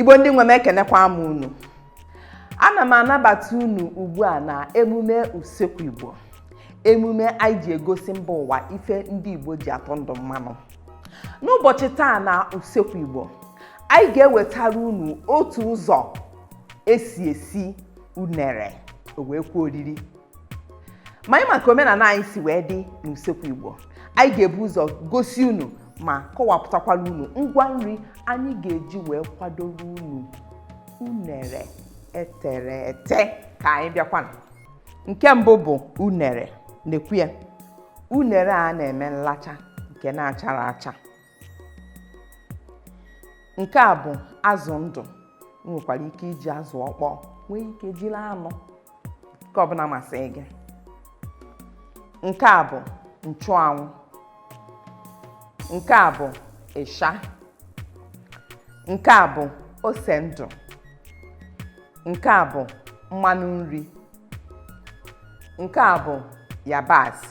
Igbo ndị nwe m, ekenekwa m unu. Ana m anabata unu ugbu a na emume Usekwu Igbo, emume anyị ji egosi mba ụwa ife ndị Igbo ji atọ ndụ mmanụ. N'ụbọchị taa na Usekwu Igbo, anyị ga-ewetara unu otu ụzọ esi esi unere o wee kwe oriri. Ma anyị maka omenala anyị si wee dị n'Usekwu Igbo, anyị ga-ebu ụzọ gosi unu ma kọwapụtakwara unu ngwa nri anyị ga-eji wee kwadoro unu unere etere ete. Ka anyị bịakwanụ. Nke mbụ bụ unere. Nekwu ya, unere a na-eme nlacha nke na-achara acha. Nke a bụ azụ ndụ. Ị nwekwara ike iji azụ ọkpọọ, nwee ike jiri anụ, nke ọbụla masịrị gị. Nke a bụ nchụanwụ. Nke a bụ ịsha. Nke a bụ ose ndụ. Nke a bụ mmanụ nri. Nke a bụ yabasị.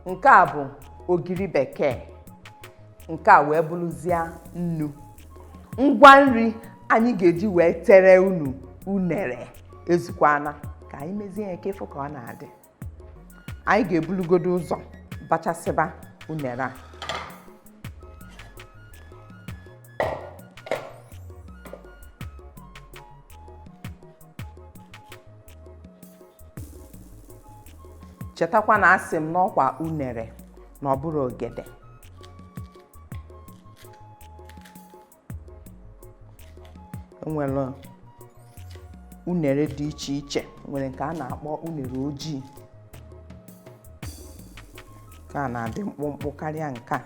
Nke a bụ ogiri bekee. Nke a wee bụrụzie nnu. Ngwa nri anyị ga-eji wee tere unu unere ezukwana. Ka anyị mezie ya ka ịfụ ka ọ na-adị. Anyị ga-ebulugodo ụzọ bachasịba unere a. Chetakwa na asị m n'ọkwa unere na ọ bụrụ ogede. Enwere unere dị iche iche. Nwere nke a na-akpọ unere ojii, nke a na-adị mkpụmkpụ karịa nke a.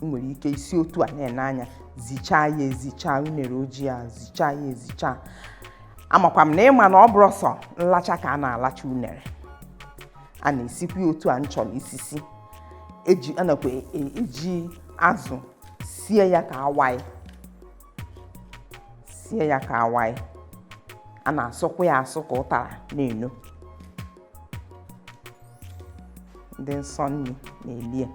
Ị nwere ike isi otu a na-ene anya, zichaa ya ezichaa, unere ojii a zichaa ya ezichaa. Amakwa m na ịma na ọ bụrụ sọ nlacha ka a na-alacha unere, a na-esikwa ya otu a m chọrọ isisi. Eji anakwa eji azụ sie ya ka awaị, sie ya ka awaị. A na-asụkwa ya asụ ka ụtara na-eno. Ndị nsọ nri na-eli ya.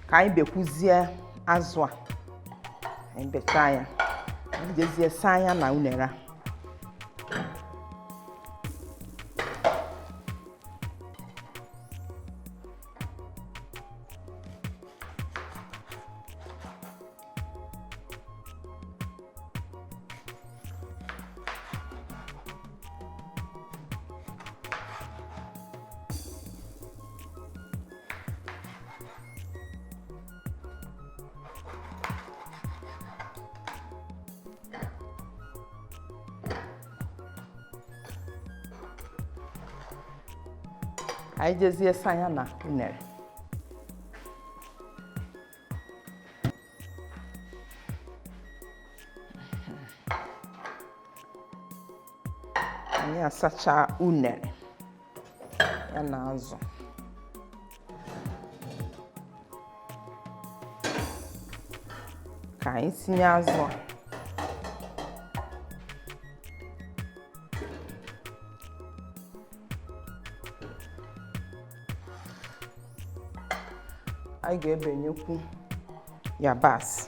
Ka anyị bekwuzie azụ a, anyị bechaa ya, anyị jezie saa ya na unere a. Anyị jezie saa ya na unere. Anyị asacha unere ya na azụ. Ka anyị tinye azụ a. Anyị ga-ebenyekwu yabasị.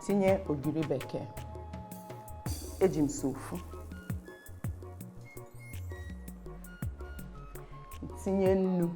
Tinye ogiri bekee. Eji m so ofu. Tinye nnu.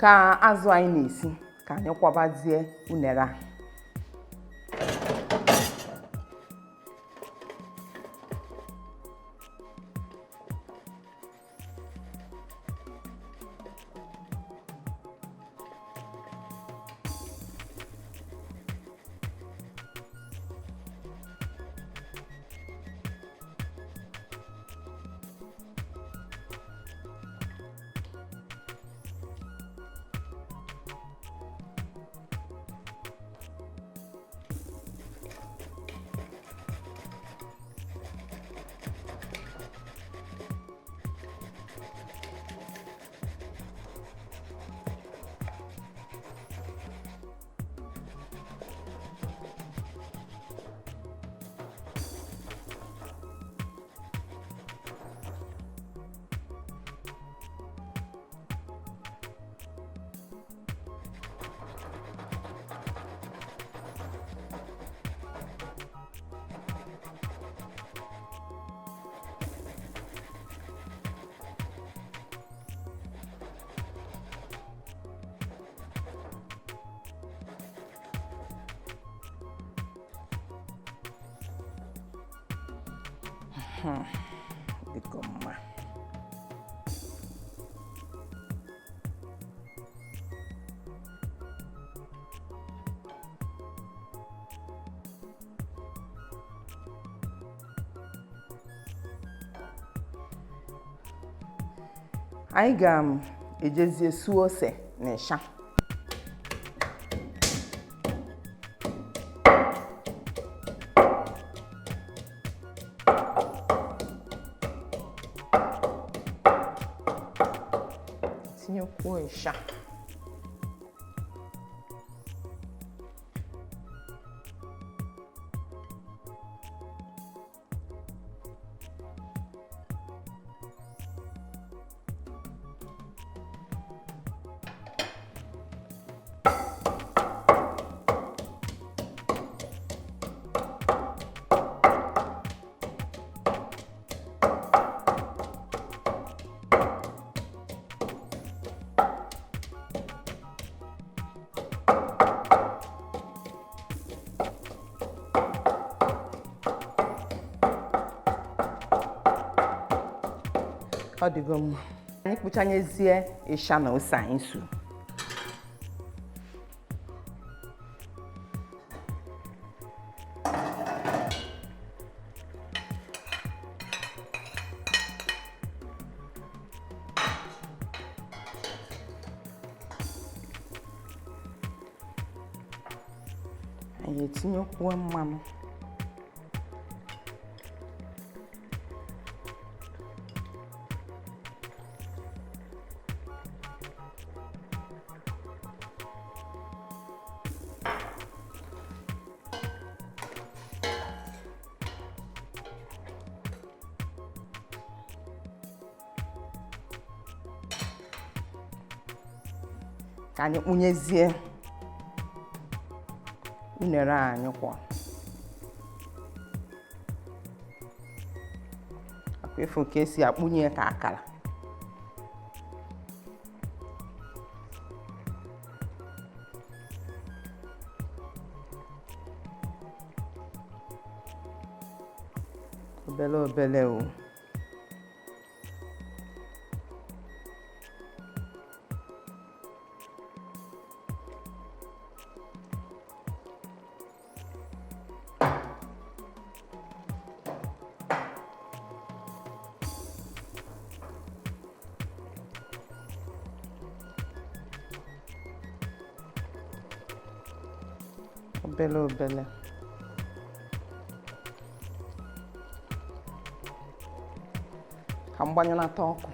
Ka azụ anyị na-esi, ka anyị kwabazie unere a. Dịkọ mma. Anyị ga-ejezie suo ose na ịsha. Tinyekwuo ịsha. Ọ dịgo mma. Anyị kpụchanyezie ịsha na ose anyị su. Anyị etinyekwuo mmanụ. Ka anyị kpụnyezie unere a anyị kwọ. Akwa efu ka esi akpụnye ka akara. Obele obele o. Obele obele. Ka m gbanyelata ọkụ.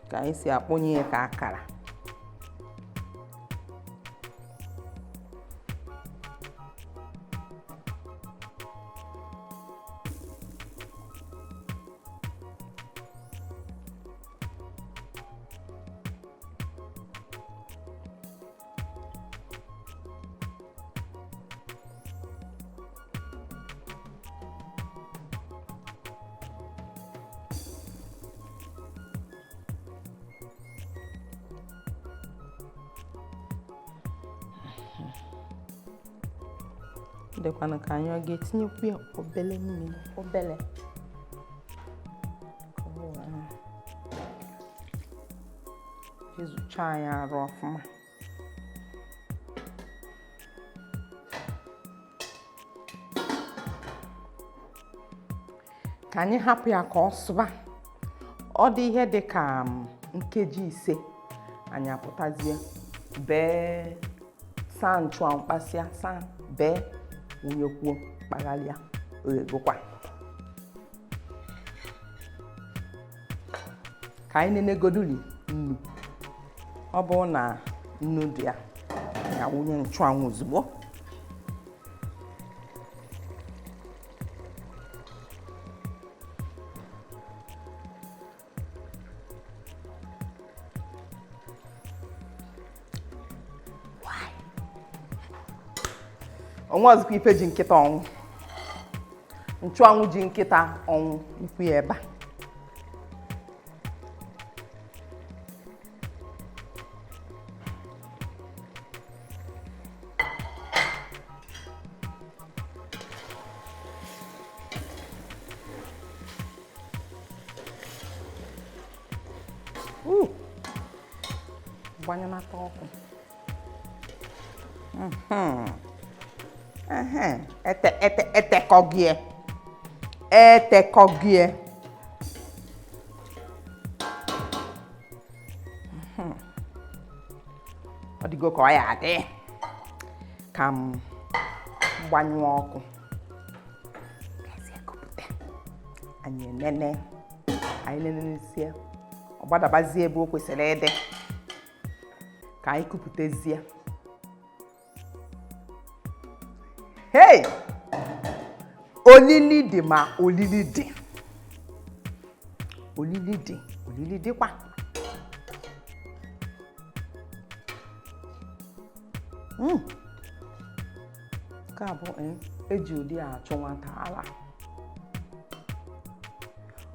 Ka anyị si akpụnye ya ka akara. Dịkwanụ ka anyị ọ ga-etinyekwu ya obele mmiri, obele, ka ọ wee jezuchaa ya arụ ọfụma. Ka anyị hapụ ya ka ọ sụba. Ọ dị ihe dị ka nkeji 5, anyị apụtazie bee saa nchụanwụ kpasịa saa bee wụnyekwuo kpagharịa oghegokwa. Ka anyị nenegoduli nnu. Ọ bụrụ na nnu dị ya, anyị awụnye nchụanwụ ozugbo. Onwe ọzọkwa ife ji nkịta ọnwụ, nchụanwụ ji nkịta ọnwụ ikwu ya ebe a. Gbanyelata ọkụ. Ete ete etekọgie etekọgie. Ọ dịgo ka ọ ya adị. Ka m gbanyụọ ọkụ. Bịazie kupụta. Anyị enene. Anyị nenezie. Ọ gbadabazie ebe o kwesịrị ịdị. Ka anyị kupụtezie. Hey! Olili dị ma olili dị. Olili dị, olili dịkwa. Nke a bụ eji ụdị a achụ nwata ala.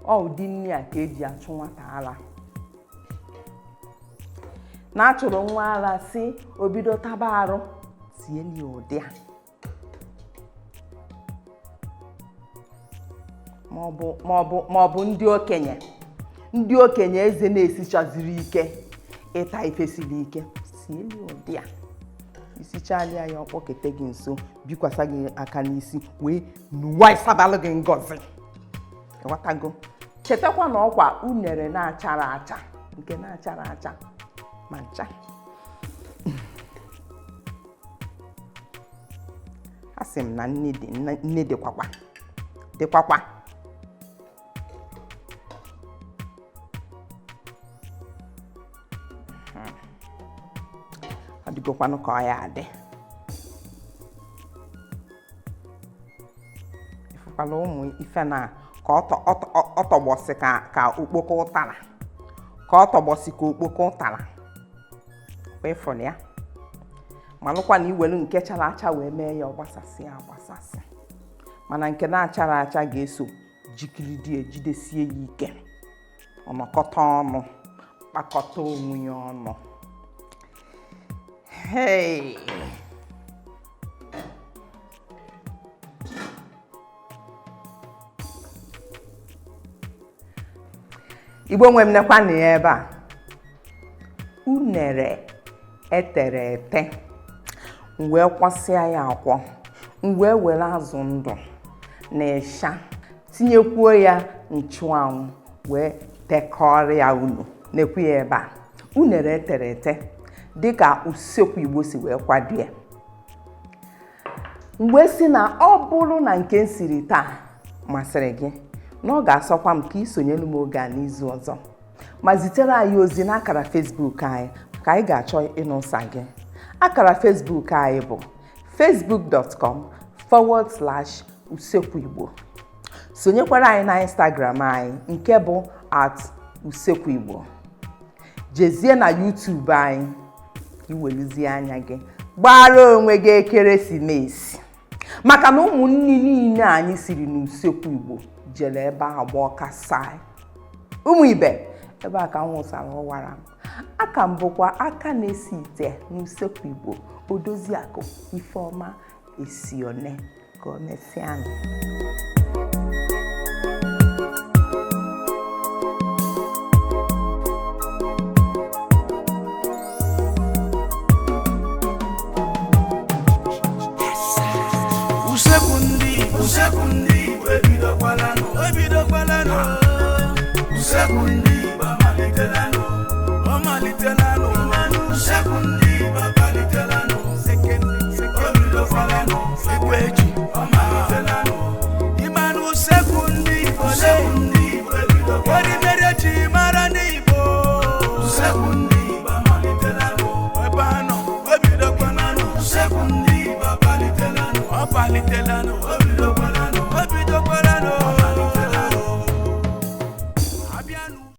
Ọ ụdị nri a ka eji achụ nwata ala. Na achụrụ nwa ala si o bido taba arụ, tieli ya ụdị a. Maọbụ ndị okenye. Ndị okenye eze na-esichaziri ike ịta ife siri ike, sieli ụdị a. Isichalịa ya ọkpọkete gị nso, bikwasa gị aka n'isi wee nuwa ịsabalụ gị ngọzi. Ịghọtago? Chetakwa na ọkwa unere na-achara acha, nke na-achara acha ma ncha. A Asị m na nne dị, nne dịkwakwa dịkwakwa. Ọ dịgokwanụ ka ọ ya adị. Ịfụkwala ụmụ ife na ka ọ tọgbọsị ka okpoko ụtara, ka ọ tọgbọsị ka okpoko ụtara. Kwa ịfụrụ ya, malụkwa na iwelu nke chara acha wee mee ya, ọ gbasasị agbasasị, mana nke na-achara acha ga-eso jikiridi jidesie ya ike, ọnọkọta ọnụ, kpakọta onwe ya ọnụ. Hey! Igbo nwe m, nekwa na ya ebe a, unere etere ete, m wee kwọsịa ya akwọ, m wee were azụ ndụ na ịsha tinyekwuo ya nchụanwụ wee tekọrọ ya unu. Nekwu ya ebe a, unere etere ete dịka usekwu Igbo si wee kwado ya. Mgbe si na ọ bụrụ na nke m siri taa masịrị gị, na ọ ga-asọkwa m ka ị sonyelu m oge a n'izu ọzọ, ma zitere anyị ozi n'akara Facebook anyị, ka anyị ga-achọ ịnụsa gị. Akara Facebook anyị bụ facebook.com/usekwuigbo. Sonyekwara anyị na Instagram anyị nke bụ @usekwuigbo. Jezie na YouTube anyị ka iweluzie anya gị gbara onwe gị ekeresimesi, maka na ụmụnne niile anyị siri n'usekwu Igbo jere ebe a gba ọka saa. Ụmụ ibe, ebe a ka m wụsara ọwara m. Aka m bụkwa aka na-esi ite n'usekwu Igbo, Odoziakụ Ifeọma Esione. Ka o mesịanụ. Usekwu ndị Igbo, usekwu ndị Igbo, ebidokwalanụ, ebidokwalanụ. Usekwu ndị